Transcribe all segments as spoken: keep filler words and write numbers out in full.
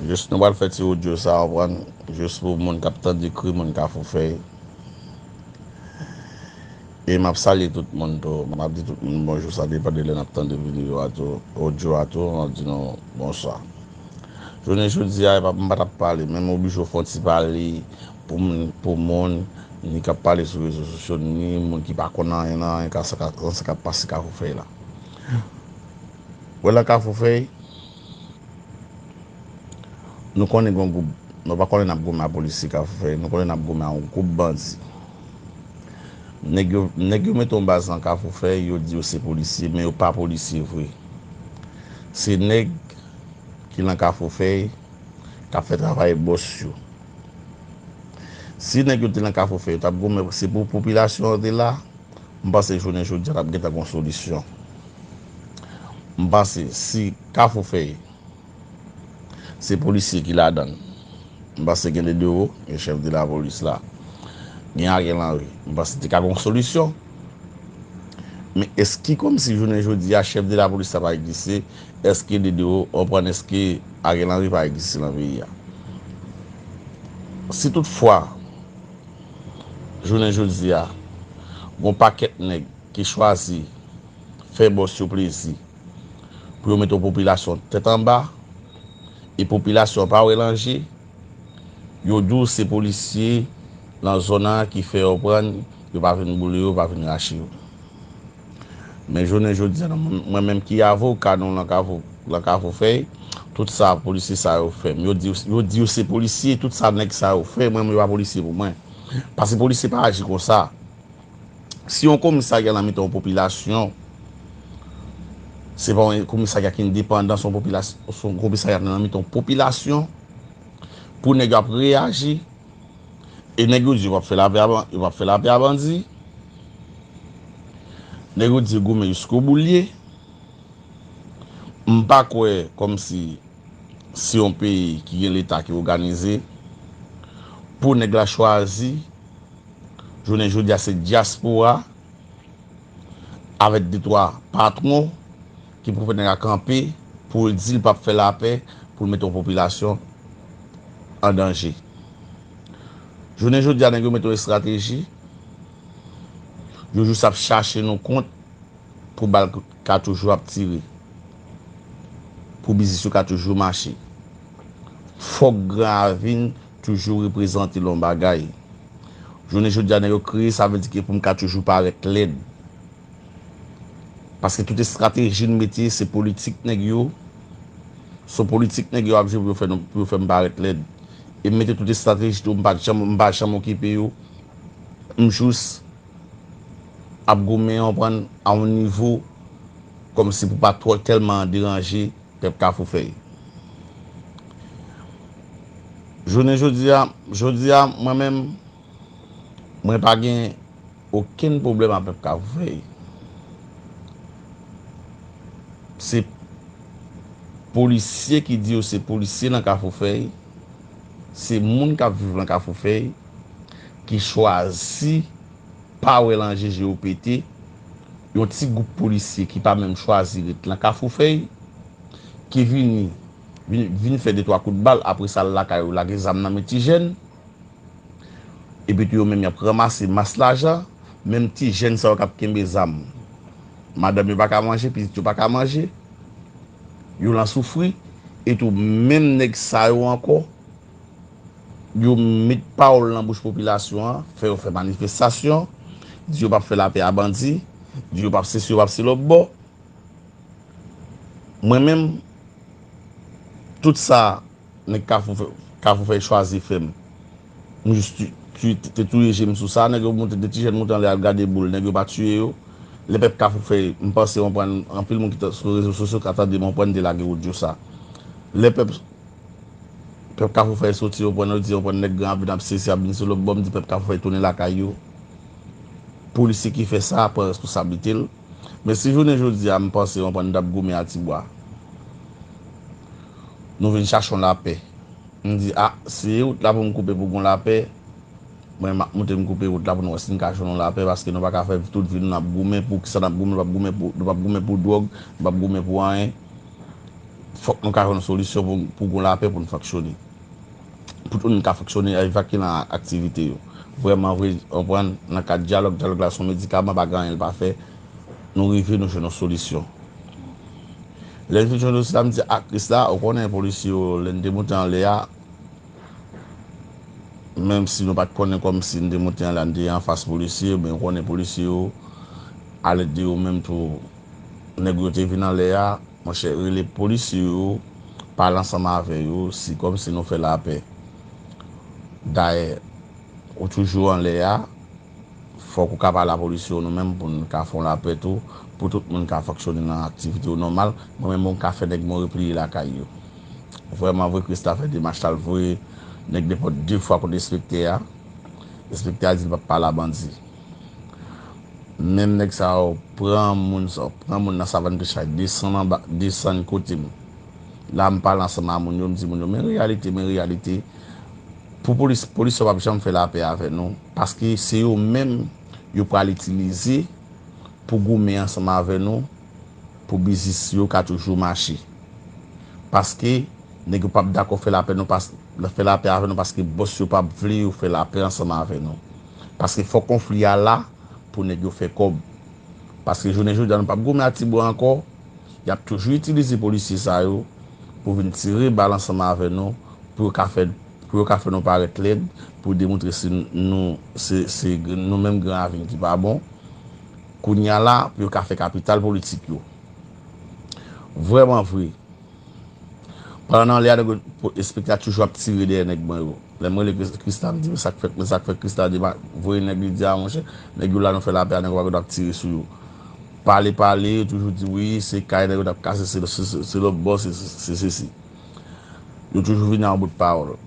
Jis nou pral fè ti odyo sa, w konprann? Jis pou moun k ap tande kri moun Kafou Fèy. E m ap salye tout moun tou. M ap di tout moun bonjou, sa depann de lè n ap tande videyo a tou, odyo a tou, m ap di nou bonswa. Jounen jodi a, e pa, m pa t ap pale, men m oblije fè yon ti pale pou moun, pou moun ni k ap pale sou rezo sosyo, ni moun ki pa konn anyen nan anyen ka sa ka, sa k ap pase Kafou Fèy la. Wè, nan Kafou Fèy, nou konnen gen yon gwoup, nou pa konnen n ap goumen a polisye Kafou Fèy, nou konnen n ap goumen a yon gwoup bandi. Nèg yo, nèg yo mete yon baz nan Kafou Fèy, yo di yo se polisye, men yo pa polisye vre. Se nèg ki nan Kafou Fèy k ap fè travay bòs yo. Si nèg yo te nan Kafou Fèy, yo t ap goumen, se pou popilasyon an te la, m panse jounen jodi a t ap gentan gon solisyon. M panse si Kafou Fèy, se polisye ki ladan l, m panse gen Dedewo, gen chèf de lapolis la, gen Ariel Henry, m panse te ka gon solisyon. Men èske kòmsi jounen jodi a chèf de lapolis la pa egziste, èske Dedewo, w konprann, èske Ariel Henry pa egziste nan peyi a? Si toutfwa, jounen jodi a, gon pakèt nèg ki chwazi fè bòs yo plezi pou yo mete yon popilasyon tèt anba, e popilasyon pa wè lanje, yo di w se polisye nan zòn nan ki fè yo pran, yo pa vin boule yo, yo pa vin rache yo. Men jounen jodi a, mwen, mwen menm ki avoka nou nan Kafou, nan Kafou Fèy, tout sa polisye sa yo fè m. Yo di, yo di yo se polisye, tout sa nèg sa yo fè, mwen menm yo pa polisye pou mwen. Paske polisye pa aji konsa. Si yon komisarya nan mitan yon popilasyon, se pa yon komisarya ki endepandan, se yon popilas-, se yon komisarya nan mitan yon popilasyon, pou nèg yo ap reyaji, e nèg yo di yo p ap fè lapè a ban-, yo p ap fè lapè a bandi, nèg yo di goumen jiskobou l ye, m pa kwè kòmsi se yon peyi ki gen leta ki òganize, pou nèg la chwazi, jounen jodi a se dyaspora, avèk de twa patwon ki pou fè nèg la kanpe pou l di l p ap fè lapè, pou l mete yon popilasyon an danje. Jounen jodi a, nèg yo mete yon estrateji, yo jis ap chache nou kont pou bal ka toujou ap tire, pou biznis yo ka toujou mache. Fòk Gran Ravin toujou reprezante l yon bagay. Jounen jodi a, nèg yo kreye, sa vle di ke pou m ka toujou parèt lèd. Paske tout estrateji n mete, se politik nèg yo. Se politik nèg yo ap jwe pou yo fè nou, pou yo fè m parèt lèd. E m mete tout estrateji tou, m pa janm, m pa janm okipe yo. M jis ap goumen, w konprann, a yon nivo kòmsi pou pa twò tèlman deranje pèp Kafou Fèy. Jounen jodi a, jodi a, mwen menm, mwen pa gen okenn pwoblèm ak pèp Kafou Fèy. Se polisye ki di yo se polisye nan Kafou Fèy, se moun k ap viv nan Kafou Fèy ki chwazi pa wè lanje je yo pete, yon ti gwoup polisye ki pa menm chwazi ret nan Kafou Fèy, ki vini, vin, vin fè de twa kout bal, apre sa al lakay yo lage zam nan men ti jèn, epi tou yo menm y ap ranmase mas lajan, menm ti jèn sa yo k ap kenbe zam, madanm yo pa ka manje, pitit yo pa ka manje, yo lan soufri, e tou menm nèg sa yo ankò, yo met pawòl nan bouch popilasyon an, fè yo fè manifestasyon, di yo p ap fè lapè a bandi, di yo p ap sesi, yo p ap selòbò. Mwen menm, tout sa nèg Kafou fè, Kafou fè chwazi fè m. M jis tu-, tu-, te touye je m sou sa, nèg yo moute, de ti jèn moute anlè al gade boul, nèg yo pa tiye yo. Lè pèp Kafou fè, m panse w konprann, anpil moun ki t-, sou rezo sosyo ka tande m, w konprann, m te lage odyo sa. Lè pèp Pèp Kafou Fèy soti, yo pran, yo di, yo pran nèg Gran Ravin ap sesi, ap vin sou lòt bò, m di pèp Kafou Fèy tounen lakay yo. Polisye ki fè sa pran responsablite l. Men si jounen jodi a, m panse, yo pran, n t ap goumen a Tibwa. Nou vin chache yon lapè. M di, a, si e wout la pou m koupe pou gon lapè, mwen m ap moute m koupe wout la pou nou wè si n ka jwenn yon lapè, paske nou pa ka fè tout vi nou n ap goumen. Pou kisa n ap goumen? Nou p ap goumen pou, nou p ap goumen pou dwòg, nou p ap goumen pou anyen. Fòk nou ka jwenn yon solisyon pou, pou gon lapè pou n fonksyone. Pou tout moun ka fonksyone, evakye nan aktivite yo. Vrèman vre, konprann, nan kad dyalòg, dyalòg la se yon medikaman, pa gen anyen l pa fè. Nou rive, nou jwenn yon solisyon. Lè n fin jwenn solisyon, m di, a, Krisla, ou konnen polisye yo, lè n te monte anlè a, menm si nou pa t konnen kòmsi n te monte anlè a, n te anfas polisye yo, men ou konnen polisye yo, alèd de yo menm tou, nèg yo te vin anlè a, monchè, rele polisye yo, pale ansanm avè yo, si kòmsi nou fè lapè. Dayè, ou toujou anlè a, fòk ou ka pale a polisye yo nou menm pou n ka fè yon lapè tou, pou tout moun ka fonksyone nan aktivite yo nòmal. Mwen menm, mwen ka fè nèg mwen repliye lakay yo. Vrèman vre, Krisla fè demach la, l voye nèg nenpòt de fwa kot enspektè a. Enspektè a di l p ap pale a bandi. Menm nèg sa yo pran moun sa, pran moun nan Savann Pistach, desann anba, desann kote m. La, m pale ansanm a moun yo, m di moun yo, men reyalite, men reyalite. Pou polis, polis yo p ap janm fè lapè avè nou, paske se yo menm yo pral itilize pou goumen ansanm avè nou, pou biznis yo ka toujou mache. Paske nèg yo p ap dakò fè lapè nou, pas, fè lapè avè nou, paske bòs yo p ap vle yo fè lapè ansanm avè nou. Paske fò konfli a la pou nèg yo fè kòb. Paske jounen jodi a, nou p ap goumen a Tibwa ankò. Y ap toujou itilize polisye sa yo pou vin tire bal ansanm avè nou, pou yo ka fè, pou yo ka fè nou parèt lèd, pou demontre se nou, se, se nou menm Gran Ravin ki pa bon. Kounye a la, pou yo ka fè kapital politik yo. Vrèman vre, pandan nan lè a, nèg yo, enspektè a toujou ap tire dèyè nèg mwen yo. Lè m rele Kris-, Krisla, m di, men sa k fèt, men sa k fèt, Krisla di, voye nèg, li di, a, monchè, nèg yo la, nou fè lapè a, nèg yo pa gen dwa ap tire sou yo. Pale, pale, yo toujou di, wi, se kay nèg yo t ap kase, se, se, se, se lòt bò, se, se, se sesi. Yo toujou vini a yon bout pawòl.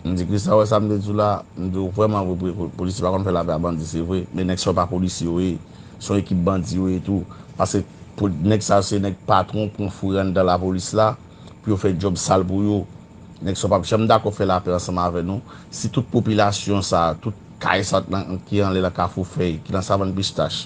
M di, Krisla, wè sa m te di w la, m di w vrèman vre, pou, pou, polisye pa konn fè lapè a bandi, se vre, men nèg sa yo pa polisye yo ye, se yon ekip bandi yo ye tou. Paske pou, nèg sa yo se nèg patwon pran foure anndan lapolis la, pou yo fè djòb sal pou yo. Nèg sa yo p ap janm dakò fè lapè ansanm avè nou. Si tout popilasyon sa, tout kay sa nan, ki anlè nan Kafou Fèy, ki nan Savann Pistach,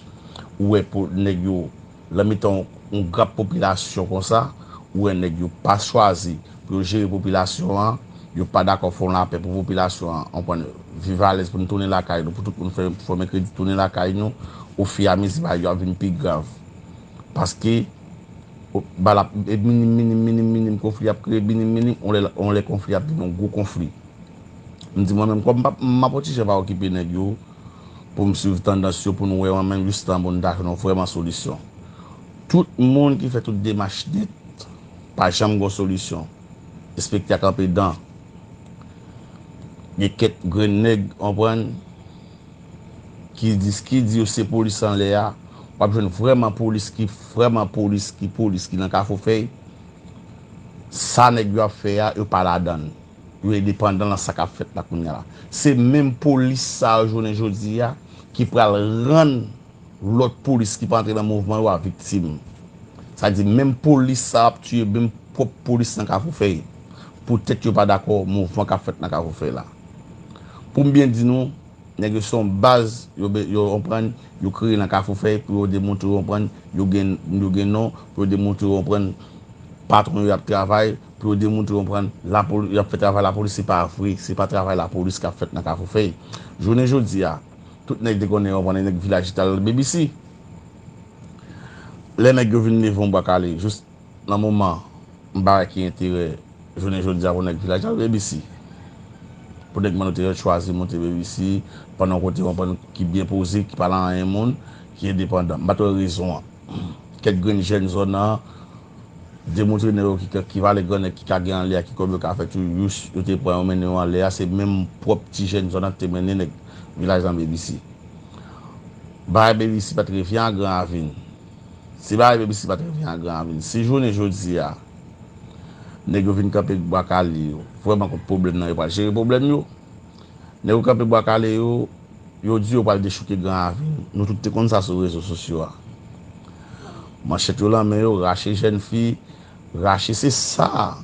ou wè pou nèg yo, nan mitan yon, yon grap popilasyon konsa, ou wè nèg yo pa chwazi pou yo jere popilasyon an, yo pa dakò fè yon lapè pou popilasyon an, konprann, viv alèz pou nou tounen lakay nou, pou tout moun fè, fòme kredi tounen lakay nou, ofiyamezi bagay yo ap vin pi grav. Paske, o, bal ap, e minim, minim, minim, minim konfli ap kreye, minim, minim, yon lè, yon lè konfli ap vin yon gwo konfli. M di mwen menm, kòm m p ap, m p ap yon ti jan pa okipe nèg yo, pou m swiv tandans yo, pou nou wè mwen menm jistan pou n ta jwenn yon vrèman solisyon. Tout moun ki fè tout demach nèt, pa janm gon solisyon. Enspektè a kanpe dan. Gen kèk grenn nèg, konprann, ki di, ki di yo se polis anlè a, w ap jwenn vrèman polis ki, vrèman polis ki, polis ki nan Kafou Fèy. Sa nèg yo ap fè a, yo pa ladan l. Yo endepandan nan sa k ap fèt la kounye a la. Se menm polis sa yo jounen jodi a ki pral rann lòt polis ki pa antre nan mouvman yo a viktim. Sa di menm polis sa ap tiye menm pwòp polis nan Kafou Fèy. Poutèt yo pa dakò mouvman k ap fèt nan Kafou Fèy la. Pou m byen di nou, nèg yo se yon baz, yo, be- yo konprann, yo kreye nan Kafou Fèy pou yo demontre yo konprann, yo gen, yo gen non, pou yo demontre yo konprann patwon yo y ap travay, pou yo demontre yo konprann lapoli- y ap fè travay lapolis, se pa vre, se pa travay lapolis k ap fèt nan Kafou Fèy. Jounen jodi a, tout nèg te konnen yo konprann nèg Vilaj Ital B B C. Lè nèg yo vin leve yon bwa kale, jis nan moman m pa wè ki enterè jounen jodi a pou nèg Vilaj la, B B C. Pou nèg Mòn Oteryèl chwazi monte B B C, pandan yon kote konprann ki byen poze, ki pa nan anyen moun, ki endepandan. M pa t wè rezon an. Kèk grenn jèn zòn nan, demontre nèg yo ki, ki valè gran nèg ki ka gen anlè a, ki kòb yo ka fè tou, yo, yo te pran yo mennen yo anlè a, se menm pwòp ti jèn zòn nan ki te mennen nèg Vilaj lan B B C. Bagay B B C pa t rive an Gran Ravin. Si bagay B B C pa t rive an Gran Ravin, si jounen jodi a, nèg yo vin kanpe bwa kale yo, vrèman kont pwoblèm nan, yo pral jere pwoblèm yo. Nèg yo kanpe bwa kale yo, yo di yo pral dechouke Gran Ravin. Nou tout te konn sa sou rezo sosyo a. Manchèt yo lan men yo, rache jèn fi, rache, se sa.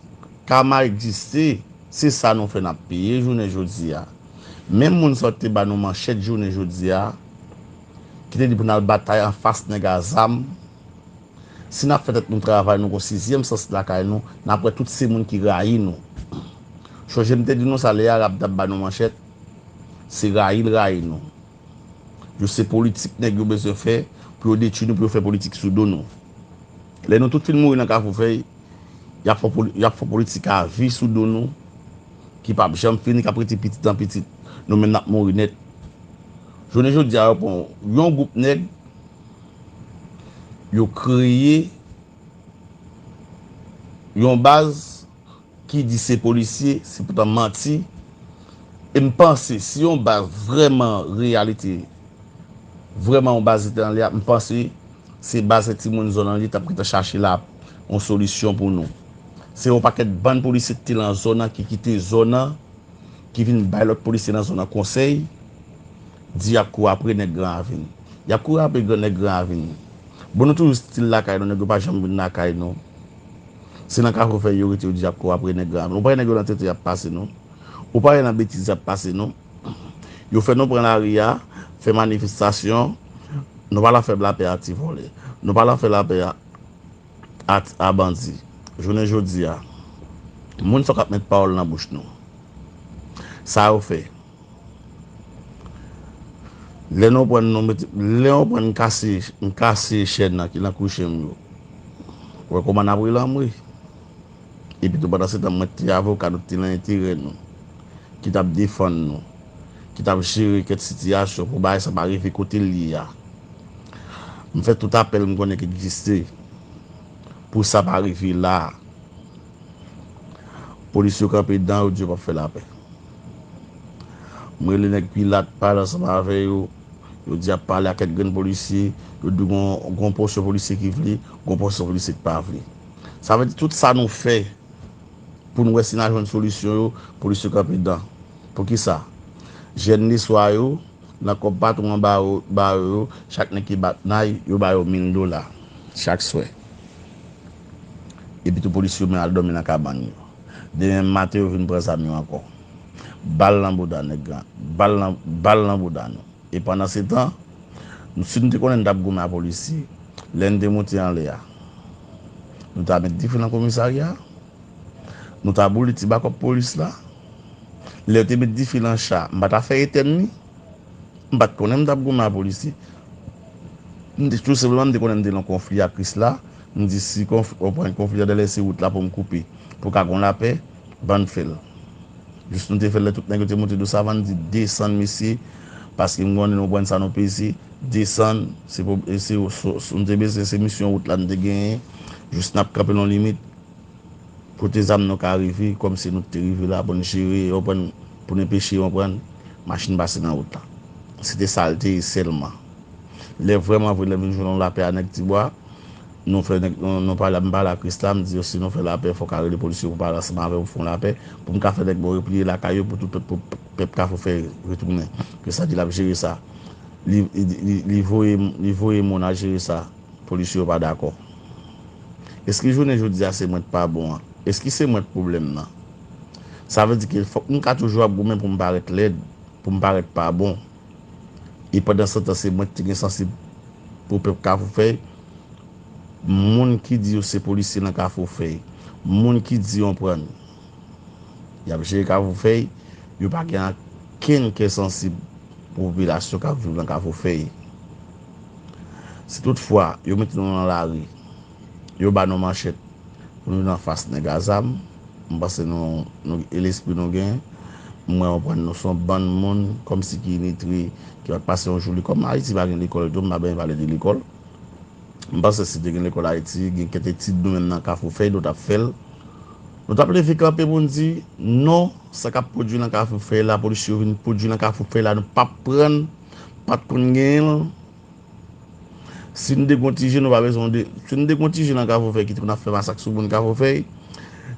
Kama egziste, se sa nou fè n ap peye jounen jodi a. Menm moun sa yo te ba nou manchèt jounen jodi a, ki te di pou n al batay anfas nèg a zam, Si n ap fè tèt nou travay, nou gon sizyèm sans lakay nou, n ap wè tout se moun ki rayi nou. Chonje m te di nou sa, lè Arab t ap ba nou manchèt, se rayi l rayi nou. Yo se politik nèg yo bezwen fè pou yo detwi nou, pou yo fè politik sou do nou. Lè nou tout fin mouri nan Kafou Fèy, y ap fè poli-, y ap fè politik a vi sou do nou, ki p ap janm fini, k ap rete pitit an pitit. Nou menm n ap mouri nèt. Jounen jodi a, yo pran yon gwoup nèg, yo kreye yon baz ki di se polisye, se poutan manti. E m panse, si yon baz vrèman reyalite, vrèman yon baz te nan lè a, m panse se baz timoun zòn nan li t ap gentan chache la yon solisyon pou nou. Se yon pakèt bann polisye ki te nan zòn nan, ki kite zòn nan, ki vin bay lòt polisye nan zòn nan konsèy, di y ap kouri apre nèg Gran Ravin. Y ap kouri apre gran, nèg Gran Ravin. Bon, nou toujou stil lakay nou, nèg yo pa janm vin lakay nou. Se nan Kafou Fèy yo rete, yo di y ap kouri apre nèg Gran Ravin. Ou pa wè nèg yo nan tenten y ap pase, non? Ou pa wè nan betiz y ap pase, non? Yo fè nou pran lari a, fè manifestasyon, nou pa la fè lapè a ti vòlè. Nou pa la fè lapè a a, a bandi. Jounen jodi a, moun sa k ap met pawòl nan bouch nou. Sa yo fè. Lè nou pran nou mete, lè yo pran n kase, n kase chèn nan ki nan kouche m yo. Ou wè kòman n ap rele anmwe? Epi tou pandan se tan mwen te avoka nou te nan enterè nou, ki t ap defann nou, ki t ap jere kèk sitiyasyon pou bagay sa pa rive kote l ye a. M fè tout apèl m konnen ki egziste pou sa pa rive la a. Polis yo kanpe dan yo, di yo p ap fè lapè. M rele nèg Pilat, pale ansanm avè yo. Yo di y ap pale ak kèk grenn polisye. Yo di gon, gon pòsyon polisye ki vle, gon pòsyon polisye ki pa vle. Sa vle di tout sa nou fè pou n wè si n a jwenn solisyon yo, polis yo kanpe dan. Poukisa? Jèn Leswa yo, nan kòb patwon an ba yo, ba yo, chak nèg ki bat nay, yo ba yo mil dola chak swè. Epi tou polis yo men al dòmi nan kabann yo. Demen maten yo vin pran zam yo ankò. Bal nan bouda nèg la, bal nan, bal nan bouda nou. E pandan se tan, nou, si nou te konnen n t ap goumen a polisye, lè n te monte anlè a, nou ta met dife nan komisarya a, nou ta boule ti bakòp polis la. Lè yo te met dife nan cha, m pa ta fè etèn li. M pa t konnen m t ap goumen a polisye. M te, tou senpleman, m te konnen m te nan konfli ak Krisla. M di, si konf-, w pran konfli a, dèlè se wout la pou m koupe. Pou ka gon lapè, bann fè l. Jis nou te fè l lè tout nèg yo te monte do savann, di, desann, mesye, paske m konnen nou pran sa nou peze, desann, se pou, e se, se, se, nou te bezwen, se misyon wout la nou te genyen. Jis n ap kanpe nan limit. Kote zam nou ka rive, kòmsi nou te rive la pou n jere, w konprann, pou n enpeche, w konprann, machin pase nan wout la. Se te sa l te ye sèlman. Lè vrèman vre, lè m vin jwenn yon lapè a nèg Tibwa, nou fè nèg, nou, nou pale, m pale ak Krisla, m di yo, si nou fè lapè, fòk a rele polis yo pou pale ansanm avè yo pou fè yon lapè, pou m ka fè nèg mwen repliye lakay yo, pou tout pèp, pou pèp Kafou Fèy retounen. Krisla di l ap jere sa. Li, li, li, li voye, li voye moun al jere sa. Polisye yo pa dakò. Èske jounen jodi a se mwen k pa bon an? Èske se mwen k pwoblèm nan? Sa vle di ke fòk m ka toujou ap goumen pou m parèt lèd, pou m parèt pa bon. E pandan se tan, se mwen ki te gen sansib pou pèp Kafou Fèy. Moun ki di yo se polisye nan Kafou Fèy, moun ki di yo pran Y ap jere Kafou Fèy, yo pa gen ankenn kè sansib pou popilasyon k ap viv nan Kafou Fèy. Si toutfwa yo mete nou nan lari, yo ba nou manchèt pou nou vin anfas nèg a zam, m panse nou, nou, e lespri nou gen, m wè, w konprann, nou se yon bann moun kòmsi ki ilitre, ki pa t pase yon jou lekòl. Ayiti pa gen lekòl tou, m pa bezwen pale de lekòl. M panse si te gen lekòl Ayiti, gen kèk etid nou menm nan Kafou Fèy, nou t ap fè l. Nou t ap leve kanpe pou n di, non, sa k ap pwodui nan Kafou Fèy la, polis yo vin pwodui nan Kafou Fèy la, nou p ap pran l, pa t konn genyen l. Si n degontijen, nou pa bezwen de, si n degontijen nan Kafou Fèy ki te konn ap fè masak sou moun Kafou Fèy,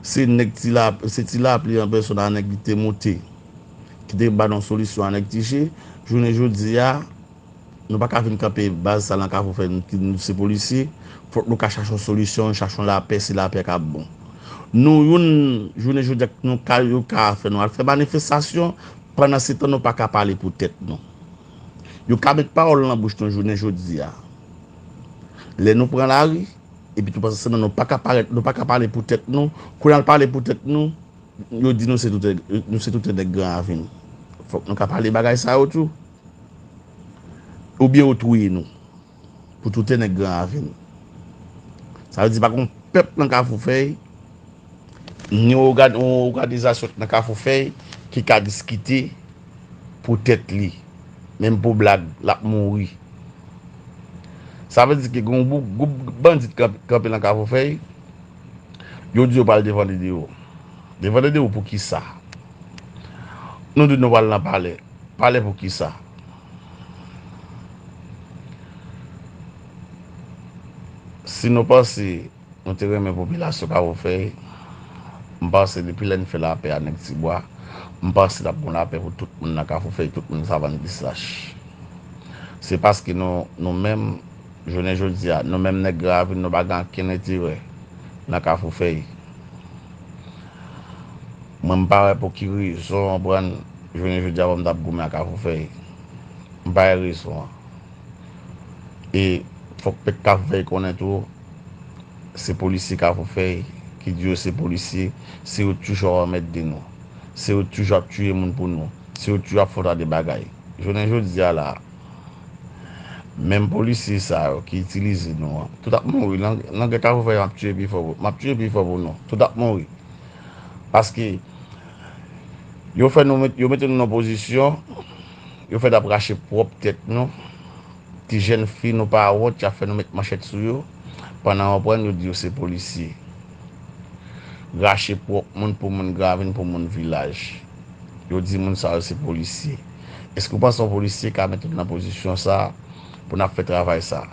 se nèg Ti La, se Ti Lapli an pèsòn a nèg ki te monte, ki te ba nou solisyon a nèg Tiche. Jounen jodi a, Nou pa ka vin kanpe baz sa nan Kafou Fèy, nou, nou se polisye. Fòk nou ka chache yon solisyon, chache yon lapè, se lapè k ap bon. Nou youn, jounen jodi a, nou ka, yo ka fè nou al fè manifestasyon, pandan se tan nou pa ka pale pou tèt nou. Yo ka met pawòl nan bouch nou jounen jodi a. Lè nou pran lari, Epi tou pandan se tan nou pa ka parèt, nou pa ka pale pou tèt nou. Kou n al pale pou tèt nou, yo di nou se tout, nou se tout nèg Gran Ravin. Fòk nou ka pale bagay sa yo tou. Oubyen yo touye nou. Pou tout nèg Gran Ravin. Sa vle di pa gon pèp nan Kafou Fèy, ni yon ògàn-, yon òganizasyon nan Kafou Fèy ki ka diskite pou tèt li. Menm pou blag, l ap mouri. Sa vle di ke gen yon gwoup, gwoup bandi k kanpe nan Kafou Fèy, yo di yo pral devan Dedewo. Devan Dedewo pou kisa? Nou di nou pral nan palè. Palè pou kisa? Si nou panse nou te renmen popilasyon Kafou Fèy, m panse depi lè n fè lapè a nèg Tibwa, m panse n ap gon lapè pou tout moun nan Kafou Fèy, tout moun savann pistach. Se paske nou, nou menm, jounen jodi a, nou menm nèg Gran Ravin, nou pa gen ankenn enterè nan Kafou Fèy. Mwen, m pa wè pou ki rezon, w konprann, jounen jodi a, pou m t ap goumen ak Kafou Fèy. M pa wè rezon an. E fòk pèp Kafou Fèy konnen tou, se polisye Kafou Fèy ki di yo se polisye, se yo toujou ap anmède nou. Se yo toujou ap tiye moun pou nou. Se yo toujou ap fè yon ta de bagay. Jounen jodi a la, menm polisye sa yo ki itilize nou an, tout ap mouri. Nan, nan gè Kafou Fèy, m ap tiye pi fò pou, m ap tiye pi fò pou nou. Tout ap mouri. Paske yo fè nou met, yo mete nou nan pozisyon, yo fè n ap rache pwòp tèt nou. Ti jèn fi nou pa wont, y ap fè nou met manchèt sou yo. Pandan w konprann, yo di yo se polisye. Rache pwòp moun pou moun Gran Ravin, pou moun vilaj. Yo di moun sa yo se polisye. Èske w panse yon polisye ka mete nou nan pozisyon sa a pou n ap fè travay sa a?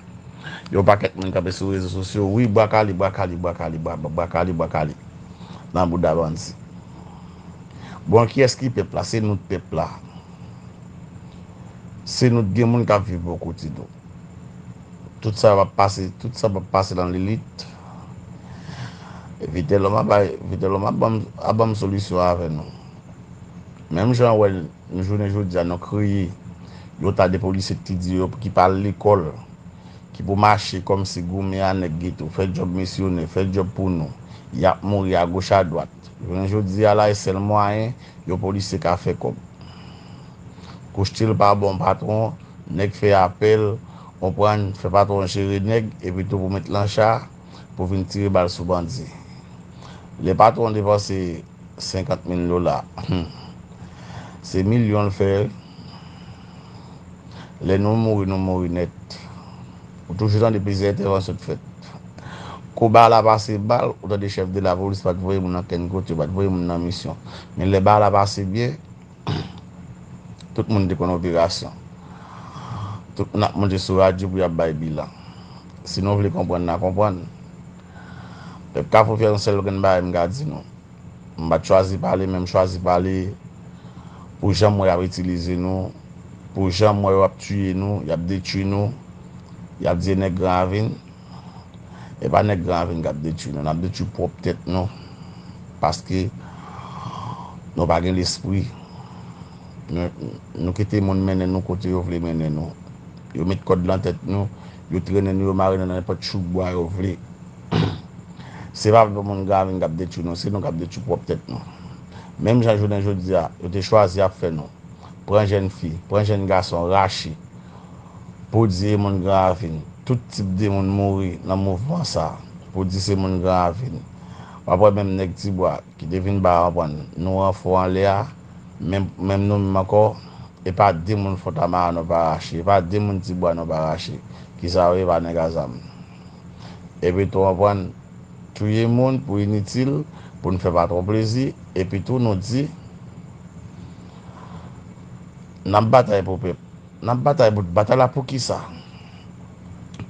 Yon pakèt moun kanpe sou rezo sosyo, wi, bwa kale, bwa kale, bwa kale, bwa, bwa kale, bwa kale. Nan bouda bandi. Bon, kiyès ki pèp la? Se nou t pèp la. Se nou t gen moun k ap viv bò kote nou. Tout sa p ap pase, tout sa p ap pase nan lelit. Vitelòm ap bay, Vitelòm ap ban m, ap ban m solisyon avè nou. Menm jan w wè jounen jodi a nou kreye yon ta de polisye ki di yo ki pa al lekòl, ki pou mache kòmsi goumen a nèg geto, fè djòb misyonè, fè djòb pou nou. Y ap mouri agoch adwat. Jounen jodi a la, e sèl mwayen yon polisye ka fè kòb. Kou stil pa bon, patwon, nèg fè apèl, konprann, fè patwon jere nèg, epi tou pou met lan cha, pou vin tire bal sou bandi. Lè patwon depanse senkant mil dola, se milyon l fè. Lè nou mouri, nou mouri nèt. Ou toujou tande plizyè entèvansyon k fèt. Kou bal la pase bal, ou tande chèf de lapolis pa t voye moun ankenn kote, yo pa t voye moun nan misyon. Men lè bal la pase byen, tout moun te konn operasyon. Tout moun ap monte sou radyo pou y ap bay bilan. Si nou vle konprann, n a konprann. Pèp Kafou Fèy, yon sèl grenn bagay m ka di nou. M pa t chwazi pale, men m chwazi pale pou jan m wè y ap itilize nou, pou jan m wè yo ap tiye nou, y ap detwi nou, y ap di e nèg Gran Ravin. E pa nèg Gran Ravin k ap detwi nou, n ap detwi pwòp tèt nou. Paske nou pa gen lespri. Nou, nou kite moun mennen nou kote yo vle mennen nou. Yo met kòd nan tèt nou, yo trennen nou, yo mare nou nan nenpòt chouk bwa yo vle. Se pa moun Gran Ravin k ap detwi nou, se nou k ap detwi pwòp tèt nou. Menm jan jounen jodi a, yo te chwazi ap fè nou. Pran jèn fi, pran jèn gason, rache. Pou di e moun Gran Ravin, tout tip de moun mouri nan mouvman sa. Pou di se moun Gran Ravin. W ap wè menm nèg Tibwa ki te vin ba, konprann, nou ranfò anlè a, menm, menm nou menm ankò, e pa de moun Fòtama a nou pa rache, e pa de moun Tibwa nou pa rache. Kisa yo ye? Pa nèg a zam. Epi tou, konprann, touye moun pou initil, pou n fè patwon plezi, epi tou nou di, n ap batay pou pèp. N ap batay pou, batay la pou kisa?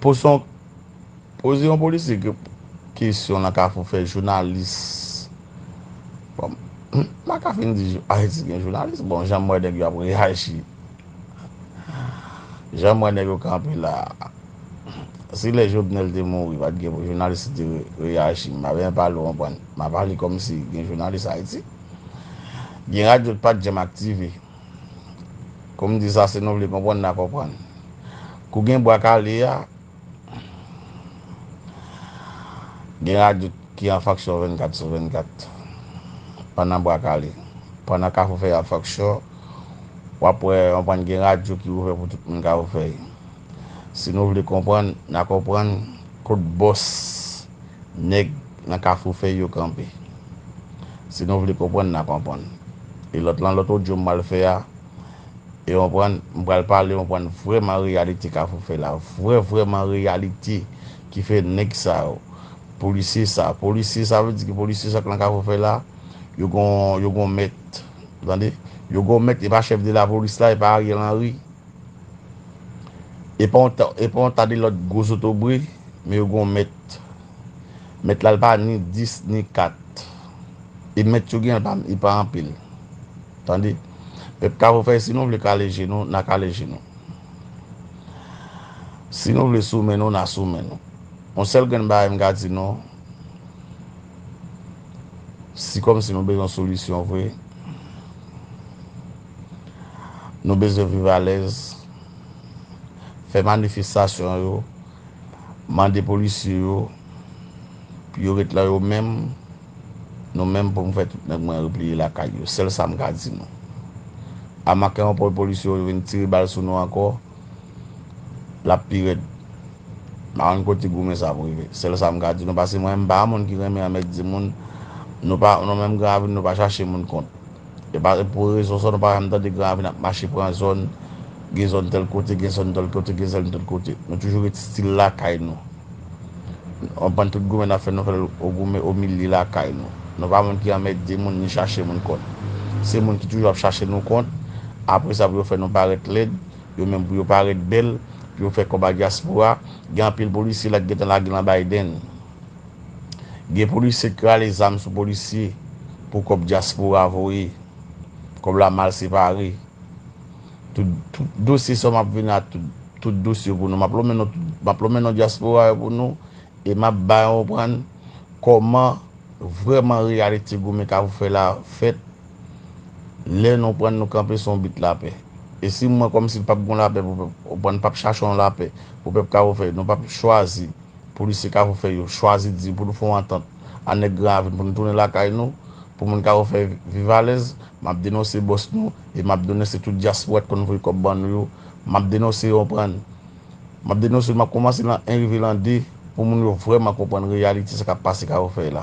Poze yon, poze yon polisye ke-, kesyon nan Kafou Fèy, jounalis. Bon, m pa ka fin di jou-, Ayiti gen jounalis. Bon, jan m wè nèg yo ap reyaji. Jan m wè nèg yo kanpe la. Si lè Jovenel te mouri, pa t gen pou jounalis ki te re-, reyaji. M pa bezwen pale, w konprann. M a pale kòmsi gen jounalis Ayiti. Gen radyo ki pa t janm aktive. Kou m di sa, si nou vle konprann, n a konprann. Kou gen bwa kale a, Gen radyo ki an fonksyon vennkat sou vennkat. Pandan Bwa Kale. Pandan Kafou Fèy ap fonksyon, w ap wè, w konprann, gen radyo ki ouvè pou tout moun Kafou Fèy. Si nou vle konprann, n a konprann kot bòs nèg nan Kafou Fèy yo kanpe. Si nou vle konprann, n a konprann. E lòt lan, lòt odyo m pral fè a, e w konprann, m pral pale, w konprann, vrèman reyalite Kafou Fèy la. Vrè, vrèman reyalite ki fè nèg sa yo. Polisye sa. Polisye, sa vle di ki polisye sa k nan Kafou Fèy la, yo gon, yo gon mèt. Ou tande? Yo gon mèt, e pa chèf de lapolis la, e pa Ariel Henry. E pa yon ta, e pa yon ta de lòt gwo zotobre, men yo gon mèt. Mèt la, l pa ni dis, ni kat. E mèt yo gen, l pa, li pa anpil. Tande? Pèp Kafou Fèy, si nou vle kale je nou, n a kale je nou. Si nou vle sou men nou, n a sou men nou. Yon sèl grenn bagay m ka di nou, si kòmsi nou bezwen solisyon vre, nou bezwen viv alèz, fè manifestasyon yo, mande polisye yo pou yo ret lan yo menm, nou menm pou m fè tout nèg mwen repliye lakay yo. Sèl sa m ka di nou. Amake yon pòl polisye yo vin tire bal sou nou ankò, l ap pi rèd. M pa konn kote goumen sa ap rive. Sèl sa m ka di nou, paske mwen, m pa yon moun ki renmen anmède moun. Nou pa, nou menm Gran Ravin, nou pa chache moun kont. E pa pou rezon sa, nou pa janm tande Gran Ravin ap mache pran zòn, gen zòn tèl kote, gen zòn tèl kote, gen zòn tèl kote. Nou toujou ret stil lakay nou. Anprann tout goumen n ap fè, nou fè l o goumen, o milye lakay nou. Nou pa moun ki anmède moun, ni chache moun kont. Se moun ki toujou ap chache nou kont. Apre sa, pou yo fè nou parèt lèd, yo menm pou yo parèt bèl, pou yo fè kòb a dyaspora. Gen anpil polisye la ki gentan lage lan Biden. Gen polisye k rale zam sou polisye pou kòb dyaspora voye. Kòb la mal separe. Tout, tout dosye sa m ap vin a tout, tout dosye pou nou. M ap lonmen non tout, m ap lonmen non dyaspora yo pou nou. E m ap bay ou konprann kòman vrèman reyalite goumen Kafou Fèy la fèt. Lè nou pran nou kanpe sou yon bit lapè. E si mwen kòmsi l p ap gon lapè pou pèp, ou konprann, p ap chache yon lapè pou pèp Kafou Fèy, nou p ap chwazi polisye Kafou Fèy yo chwazi di pou nou fè yon antant a nèg Gran Ravin pou nou tounen lakay nou, pou moun Kafou Fèy viv alèz, m ap denonse bòs nou e m ap denonse tout dyaspora ki konn voye kòb ban nou yo. M ap denonse yo, konprann. M ap denonse, m ap kòmanse lan en rive lan de pou moun yo vrèman konprann reyalite sa k ap pase Kafou Fèy la.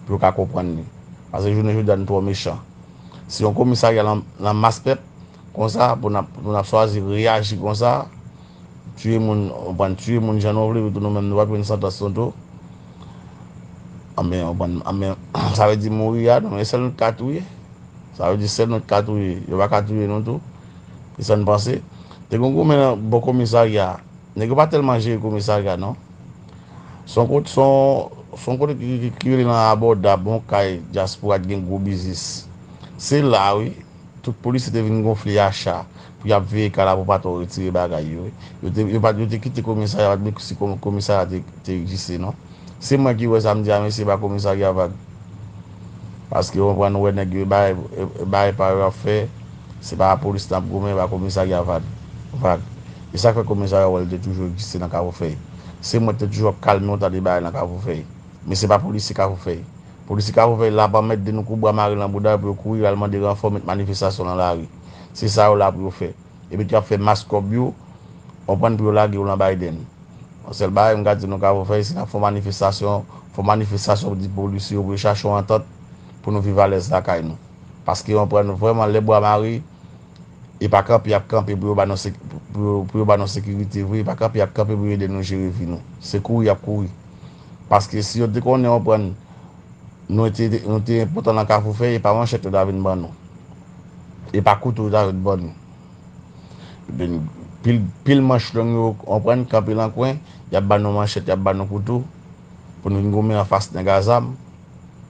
Pou yo ka konprann li. Paske jounen jodi a nou twò mechan. Si yon komisarya lan, lan mas pèp, konsa, pou n ap, pou n ap chwazi reyaji konsa, tiye moun, ou konprann, tiye moun jan nou vle, tou nou menm nou p ap jwenn santans nou tou. Anben, ou konprann, anben, sa vle di mouri a, non, e sèl nou k ka touye. Sa vle di sèl nou k ka touye, yo pa ka touye nou tou. E sa n panse. Te gon goumen nan bò komisarya. Nèg yo pa tèlman jere komisarya, non. Se yon kote, se yon, se yon kote ki, ki, ki rele nan abòdab, yon kay dyaspora ki gen gwo biznis. Se la, wi, tout polisye te vin gonfle acha pou y ap veye kay la pou pa twò retire bagay yo, wi. Yo te, yo pa, yo te kite komisarya, pa t menm si komi-, komisarya te, te egziste, non. Se mwen ki wè sa, m di a mesye, ba komisarya vag. Paske, ou konprann, ou wè nèg yo bay, bay pa yo ap fè, se pa polis n ap goumen, ba komisarya vag. Vag. E sa k fè komisarya wè l te toujou egziste nan Kafou Fèy. Se mwen ki te toujou ap kalme yon ta de bagay nan Kafou Fèy. Men se pa polisye Kafou Fèy. Polisye Kafou Fèy la ap anmède nou kou bwa mare lan bouda yo pou yo kouri al mande ranfò, met manifestasyon lan lari. Se sa yo la pou yo fè. Epi tou y ap fè mas kòb yo, ou konprann, pou yo lage yo lan Biden. Yon sèl bagay m ka di nou Kafou Fèy, si n ap fè yon manifestasyon, fè yon manifestasyon pou di polisye yo pou yo chache yon antant pou nou viv alèz lakay nou. Paske ou konprann vrèman lè bwa mare, e pa kanpe y ap kanpe pou yo ba nou sek-, pou yo, pou yo ba nou sekirite vre, e pa kanpe y ap kanpe pou yo ede nou jere vi nou. Se kouri y ap kouri. Paske si yo te konnen, ou konprann, nou te, nou te enpòtan nan Kafou Fèy, e pa manchèt yo ta vin ban nou. E pa kouto yo ta vin ban nou. Epi pil, pil manch long yo, ou konprann, kanpe lan kwen, y ap ba nou manchèt, y ap ba nou kouto, pou nou vin goumen anfas nèg a zam.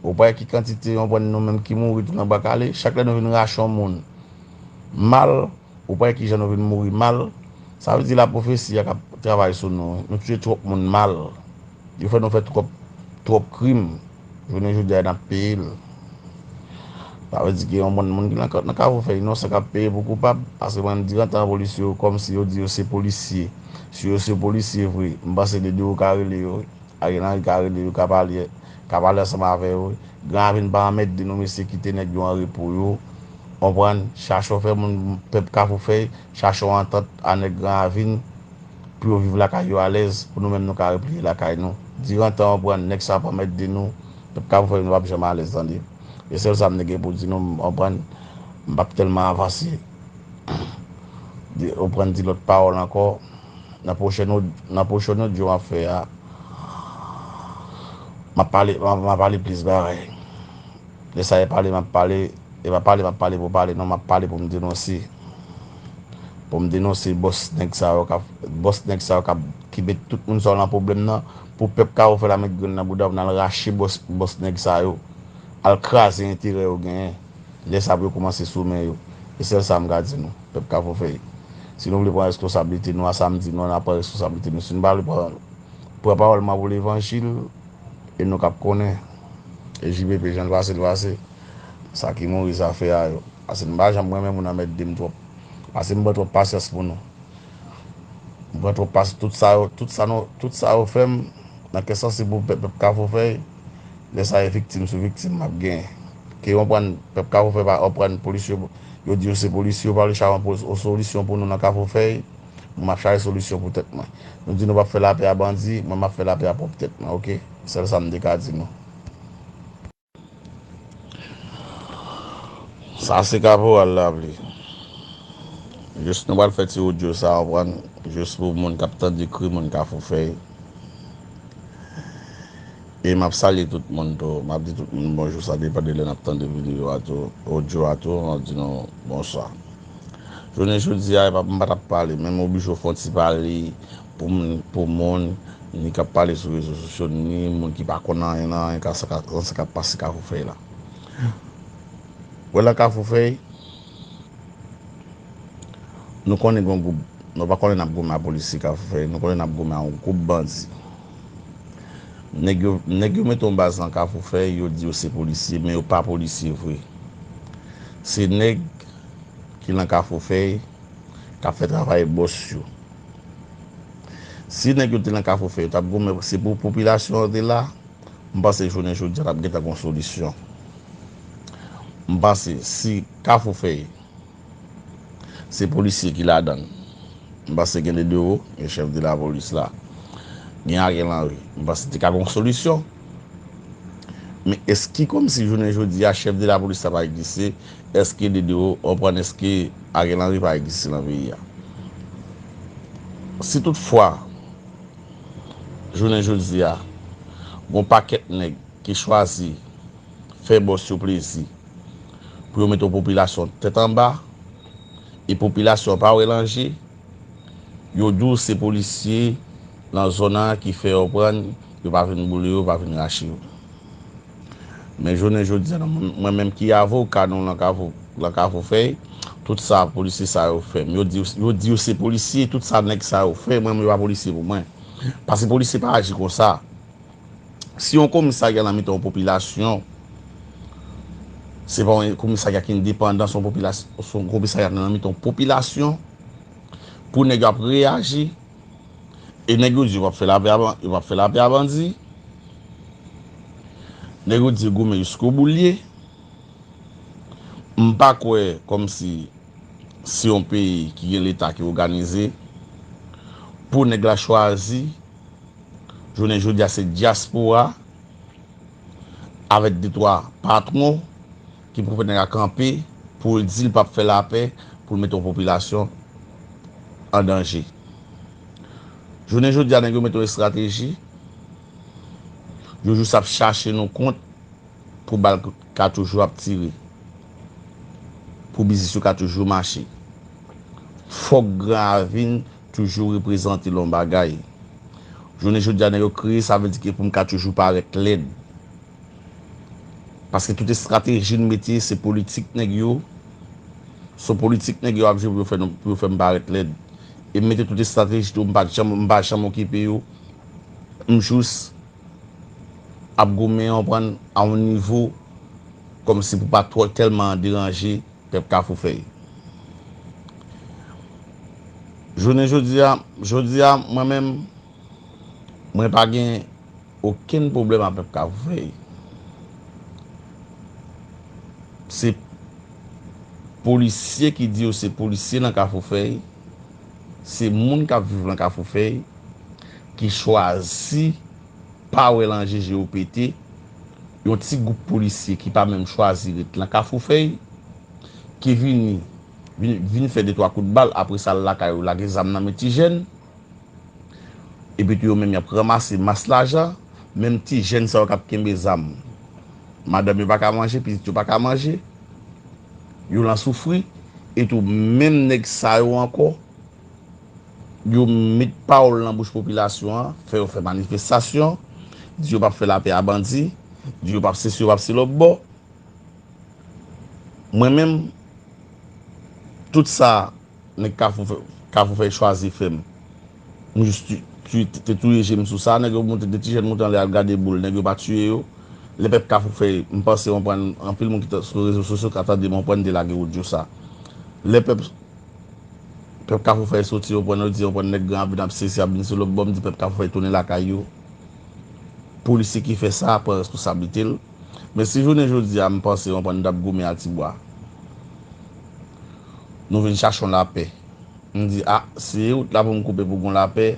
Ou pa wè ki kantite, ou konprann, nou menm ki mouri tou nan Bwa Kale, chak lè nou vin rache yon moun mal, ou pa wè kijan nou vin mouri mal. Sa vle di lapwofesi a k ap travay sou nou. Nou tiye twòp moun mal. Yo fè nou fè twòp, twòp krim. Jounen jodi a, n ap peye l. Sa vle di ke yon bann moun ki nan ka-, nan Kafou Fèy inosan k ap peye pou koupab. Paske mwen, m di antan polisye yo, kòmsi yo di yo se polisye. Si yo se polisye vre, m panse de de yo ka rele yo. Ariel Henry ka rele yo, ka pale, ka pale ansanm avè yo. Gran Ravin pa anmède nou, mesye, kite nèg yo an repo yo. Konprann? Chache w fè moun, pèp Kafou Fèy, chache w antant a nèg Gran Ravin pou yo viv lakay yo alèz, pou nou menm nou ka repliye lakay nou. Diran tan, konprann, nèg sa ap anmède nou, pèp Kafou Fèy nou p ap janm alèz, tande. E sèl sa m te gen pou di nou, m konprann, m p ap tèlman avanse. Di, ou pran di lòt pawòl ankò. Nan pwochèn od-, nan pwochèn odyo m ap fè a, m ap pale, m ap, m ap pale plis bagay. Lè sa e pale, m ap pale, e pa pale, m ap pale pou pale, non, m ap pale pou m denonse. Pou m denonse bòs nèg sa yo k ap, bòs nèg sa yo k ap, ki met tout moun sa yo nan pwoblèm nan, pou pèp Kafou Fèy la met grenn nan bouda pou n al rache bòs, bòs nèg sa yo, al kraze enterè yo genyen. Lè sa pou yo kòmanse sou men yo. E sèl sa m ka di nou, pèp Kafou Fèy. Si nou vle pran responsablite nou a sa m di nou an, n a pran responsablite nou. Si nou pa vle pran, pran pawòl mwen pou levanjil, e nou k ap konnen. E J P P, jan l pase, l pase. Sa ki mouri, zafè a yo. Paske m pa janm renmen moun anmède m twòp. Paske m pran twòp pasyans pou nou. M pran twòp pasyans. Tout sa yo, tout sa nou, tout sa yo fè m, nan kè sansi pou pèp, pèp Kafou Fèy, lè sa e viktim sou viktim m ap genyen. Ke yo pran pèp Kafou Fèy pa, yo pran polisye, yo di yo se polisye, yo pa vle chache yon pos-, yon solisyon pou nou nan Kafou Fèy. Mwen, m ap chache solisyon pou tèt mwen. Nou di nou p ap fè lapè a bandi, mwen, m ap fè lapè a pwòp tèt mwen, oke? Sèl sa m te ka di nou. Sa se kaporal la vle. Jis nou pral fè ti odyo sa, w konprann? Jis pou moun k ap tande kri moun Kafou Fèy. E m ap salye tout moun tou. M ap di tout moun bonjou, sa depann de lè n ap tande videyo a tou, odyo a tou, m ap di nou bonswa. Jounen jodi a, e pa m pa t ap pale, men m oblije fè yon ti pale pou moun, pou moun ni k ap pale sou rezo sosyo, ni moun ki pa konn anyen nan anyen ka sa ka, sa k ap pase Kafou Fèy la. Wè la Kafou Fèy, nou konnen gen yon gwoup, nou pa konnen n ap goumen a polisye Kafou Fèy, nou konnen n ap goumen a yon gwoup bandi. Nèg yo, nèg yo mete yon baz nan Kafou Fèy, yo di yo se polisye, men yo pa polisye vre. Se nèg ki nan Kafou Fèy, k ap fè travay bòs yo. Si nèg yo te nan Kafou Fèy, yo t ap goumen, se pou popilasyon an te la, m panse jounen jodi a t ap gentan gon solisyon. M panse si Kafou Fèy, se polisye ki ladan l, m panse gen Dedewo, gen chèf de lapolis la, gen Ariel Henry, m panse te ka gon solisyon. Men èske kòmsi jounen jodi a chèf de lapolis la pa egziste? Èske Dedewo, w konprann, èske Ariel Henry pa egziste nan peyi a? Si toutfwa, jounen jodi a, gon pakèt nèg ki chwazi fè bòs yo plezi pou yo mete yon popilasyon tèt anba, e popilasyon an pa wè danje, yo di w se polisye nan zòn nan ki fè yo pran, yo pa vin boule yo, yo pa vin rache yo. Men jounen jodi a, mwen, mwen menm ki avoka nou nan Kafou, nan Kafou Fèy, tout sa polisye sa yo fè m. Yo di, yo di yo se polisye, tout sa nèg sa yo fè, mwen menm yo pa polisye pou mwen. Paske polisye pa aji konsa. Si yon komisarya nan mitan yon popilasyon, se pa yon komisarya ki endepandan, se yon popilas-, se yon komisarya nan mitan yon popilasyon, pou nèg yo ap reyaji, e nèg yo di yo p ap fè lapè a ban-, yo p ap fè lapè a bandi, nèg yo di yo goumen jiskobout l ye, m pa kwè kòmsi se yon peyi ki gen leta ki òganize, pou nèg la chwazi, jounen jodi a se dyaspora, avèk de twa patwon ki pou fè nèg la kanpe pou l di l p ap fè lapè, pou l mete yon popilasyon an danje. Jounen jodi a, nèg yo mete yon estrateji, yo jis ap chache nou kont pou bal ka toujou ap tire, pou biznis yo ka toujou mache. Fòk Gran Ravin toujou reprezante l yon bagay. Jounen jodi a, nèg yo kriye, sa vle di ke pou m ka toujou parèt lèd. Paske tout estrateji n mete, se politik nèg yo. Se politik nèg yo ap jwe pou yo fè nou, pou yo fè m parèt lèd. E m mete tout estrateji tou, m pa janm, m pa janm okipe yo. M jis ap goumen, w konprann, a yon nivo kòmsi pou pa twò tèlman deranje pèp Kafou Fèy. Jounen jodi a, jodi a, mwen menm, mwen pa gen okenn pwoblèm ak pèp Kafoufèy. Se polisye ki di yo se polisye nan Kafoufèy, se moun k ap viv nan Kafoufèy ki chwazi pa wè lanje je yo pete, yon ti gwoup polisye ki pa menm chwazi ret nan Kafoufèy, ki vini, vin, vin fè de twa kout bal, apre sa al lakay yo lage zam nan men ti jèn, epi tou yo menm y ap ranmase mas lajan, menm ti jèn sa yo k ap kenbe zam, madanm yo pa ka manje, pitit yo pa ka manje, yo lan soufri, e tou menm nèg sa yo ankò, yo met pawòl nan bouch popilasyon an, fè yo fè manifestasyon, di yo p ap fè lapè a bandi, di yo p ap sesi, yo p ap se lòtbò. Mwen menm, tout sa nèg Kafou fè, Kafou fè chwazi fè m. M jis tu, tu, te touye je m sou sa, nèg yo moute, de ti jèn moute anlè al gade boul, nèg yo pa tiye yo. Lè pèp Kafou fè, m panse w konprann, anpil moun ki t sou rezo sosyo ka tande m, konprann m te lage odyo sa. Lè pèp Pèp Kafou fè soti, yo pran, yo di, yo pran nèg Gran Ravin ap sesi, ap vin sou lòt bò, m di pèp Kafou fè tounen lakay yo. Polisye ki fè sa, pran responsablite l. Men si jounen jodi a, m panse, yo pran, n t ap goumen a Tibwa. Nou vin chache yon lapè. M di, a, si e wout la pou m koupe pou gon lapè,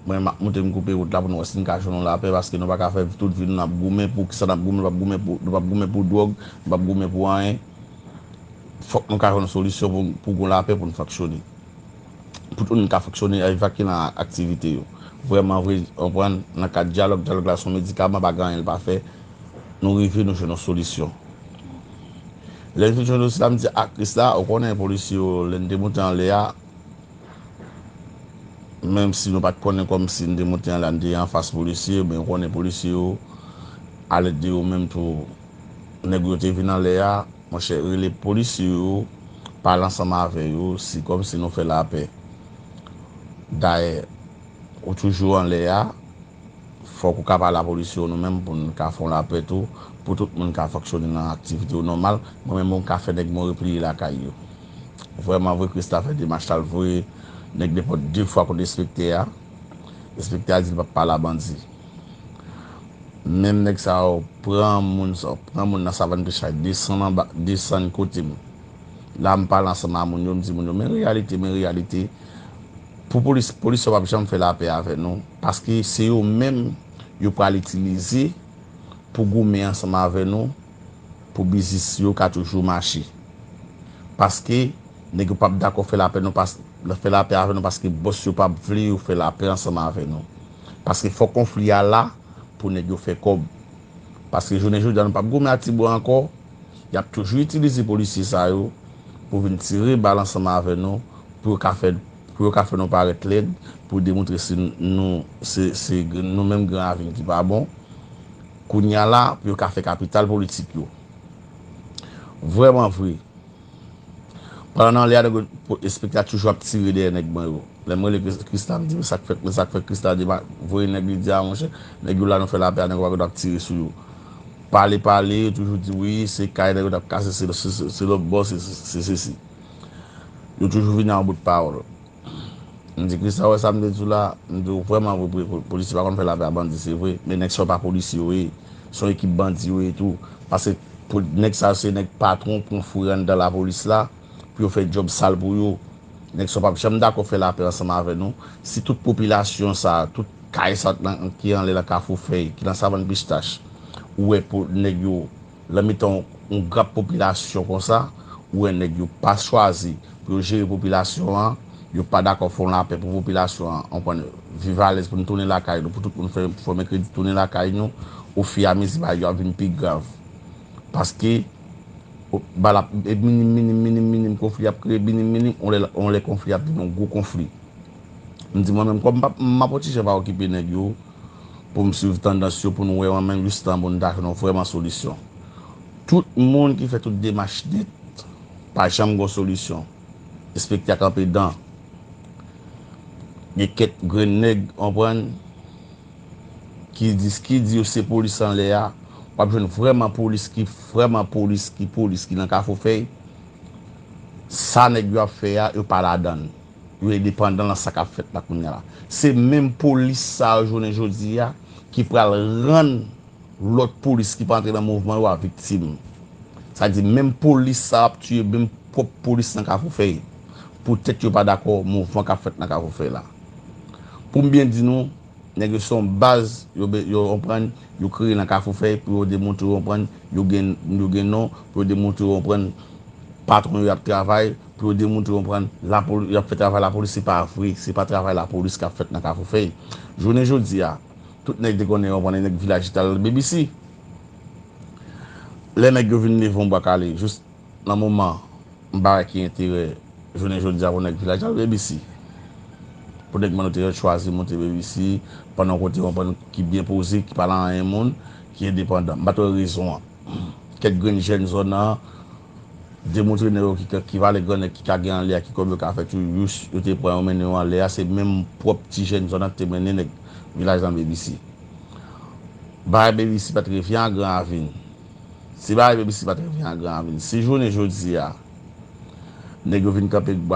mwen, m ap moute m koupe wout la pou nou wè si n ka jwenn yon lapè, paske nou pa ka fè tout vi nou n ap goumen. Pou kisa n ap goumen? Nou p ap goumen pou, nou p ap goumen pou dwòg, nou p ap goumen pou anyen. Fòk nou ka jwenn yon solisyon pou, pou gon lapè pou n fonksyone. Pou tout moun ka fonksyone, evakye nan aktivite yo. Vrèman vre, konprann, nan kad dyalòg, dyalòg la se yon medikaman, pa gen anyen l pa fè. Nou rive, nou jwenn yon solisyon. Lè n fin jwenn solisyon la, m di, a, Krisla, ou konnen polisye yo, lè n te moute anlè a, menm si nou pa t konnen kòmsi n te moute anlè a, n te anfas polisye, men ou konnen polisye yo, alèt de yo menm tou, nèg yo te vin anlè a, monchè, rele polisye yo, pale ansanm avè yo, se kòmsi nou fè lapè. Dayè, ou toujou anlè a, fòk ou ka pale a polisye yo nou menm pou n ka fè yon lapè tou, pou tout moun ka fonksyone nan aktivite yo nòmal. Mwen menm, mwen ka fè nèg mwen repliye lakay yo. Vrèman vre, Krisla fè demach la, l voye nèg nenpòt de fwa kot enspektè a. Enspektè a di l p ap pale a bandi. Menm nèg sa yo pran moun sa, pran moun nan Savann Pistach, desann anba, desann kote m. La, m pale ansanm a moun yo, m di moun yo, men reyalite, men reyalite. Pou polis, polis yo p ap janm fè lapè avè nou, paske se yo menm yo pral itilize pou goumen ansanm avè nou, pou biznis yo ka toujou mache. Paske nèg yo p ap dakò fè lapè nou, pas, fè lapè avè nou, paske bòs yo p ap vle yo fè lapè ansanm avè nou. Paske fò konfli a la pou nèg yo fè kòb. Paske jounen jodi a, nou p ap goumen a Tibwa ankò. Y ap toujou itilize polisye sa yo pou vin tire bal ansanm avè nou, pou yo ka fè, pou yo ka fè nou parèt lèd, pou demontre se nou, se, se nou menm Gran Ravin ki pa bon. Kounye a la, pou yo ka fè kapital politik yo. Vrèman vre. Pandan nan lè a, nèg yo, enspektè a toujou ap tire dèyè nèg mwen yo. Lè m rele Kris-, Krisla, m di, men sa k fèt, men sa k fèt, Krisla di, voye nèg, li di, a, monchè, nèg yo la, nou fè lapè a, nèg yo pa konn ap tire sou yo. Pale, pale, yo toujou di, wi, se kay nèg yo t ap kase, se, se, se, se lòt bò, se, se, se sesi. Yo toujou vini a yon bout pawòl. M di, Krisla, wè sa m te di w la, m di w vrèman vre, vre, vre, polisye pa konn fè lapè a bandi, se vre, men nèg sa yo pa polisye yo ye, se yon ekip bandi yo ye tou. Paske pou, nèg sa yo se nèg patwon pran foure anndan lapolis la, pou yo fè djòb sal pou yo. Nèg sa yo p ap janm dakò fè lapè ansanm avè nou. Si tout popilasyon sa, tout kay sa nan, ki anlè nan Kafou Fèy, ki nan Savann Pistach, ou wè pou nèg yo, nan mitan yon, yon grap popilasyon konsa, ou wè nèg yo pa chwazi pou yo jere popilasyon an, yo pa dakò fè yon lapè pou popilasyon an, konprann, viv alèz pou nou tounen lakay nou, pou tout moun fè, fòme kredi tounen lakay nou, ofiyamezi bagay yo ap vin pi grav. Paske, o, bal ap, e minim, minim, minim, minim konfli ap kreye, minim, minim, yon lè, yon lè konfli ap vin yon gwo konfli. M di mwen menm, kòm m p ap, m p ap yon ti jan pa okipe nèg yo, pou m swiv tandans yo, pou n wè mwen menm jistan pou n ta jwenn yon vrèman solisyon. Tout moun ki fè tout demach nèt, pa janm gon solisyon. Enspektè a kanpe dan. Gen kèk grenn nèg, konprann, ki di, ki di yo se polis anlè a, w ap jwenn vrèman polis ki, vrèman polis ki, polis ki nan Kafou Fèy. Sa nèg yo ap fè a, yo pa ladan l. Yo endepandan nan sa k ap fèt la kounye a la. Se menm polis sa yo jounen jodi a ki pral rann lòt polis ki pa antre nan mouvman yo a viktim. Sa di menm polis sa ap tiye menm pwòp polis nan Kafou Fèy. Poutèt yo pa dakò mouvman k ap fèt nan Kafou Fèy la. Pou m byen di nou, nèg yo se yon baz, yo, be- yo konprann, yo kreye nan Kafou Fèy pou yo demontre yo konprann, yo gen, yo gen non, pou yo demontre yo konprann patwon yo ap travay, pou yo demontre yo konprann lapoli- y ap fè travay lapolis, se pa vre, se pa travay lapolis k ap fèt nan Kafou Fèy. Jounen jodi a, tout nèg te konnen yo konprann nèg Vilaj Ital B B C. Lè nèg yo vin leve yon bwa kale, jis nan moman m pa wè ki enterè jounen jodi a pou nèg Vilaj al B B C. Pou nèg Manoteryèt chwazi monte B B C, pandan yon kote yon pann ki byen poze, ki pa nan anyen moun, ki endepandan. M pa t wè rezon an. Kèk grenn jèn zòn nan demontre nèg yo ki, ki valè gran nèg ki ka gen anlè a, ki kòb yo ka fè tou, yo, yo te pran yo mennen yo anlè a, se menm pwòp ti jèn zòn nan te mennen nèg Vilaj nan B B C. Bagay B B C pa t rive an Gran Ravin. Si bagay B B C pa t rive an Gran Ravin, si jounen jodi a, nèg yo vin kanpe bwa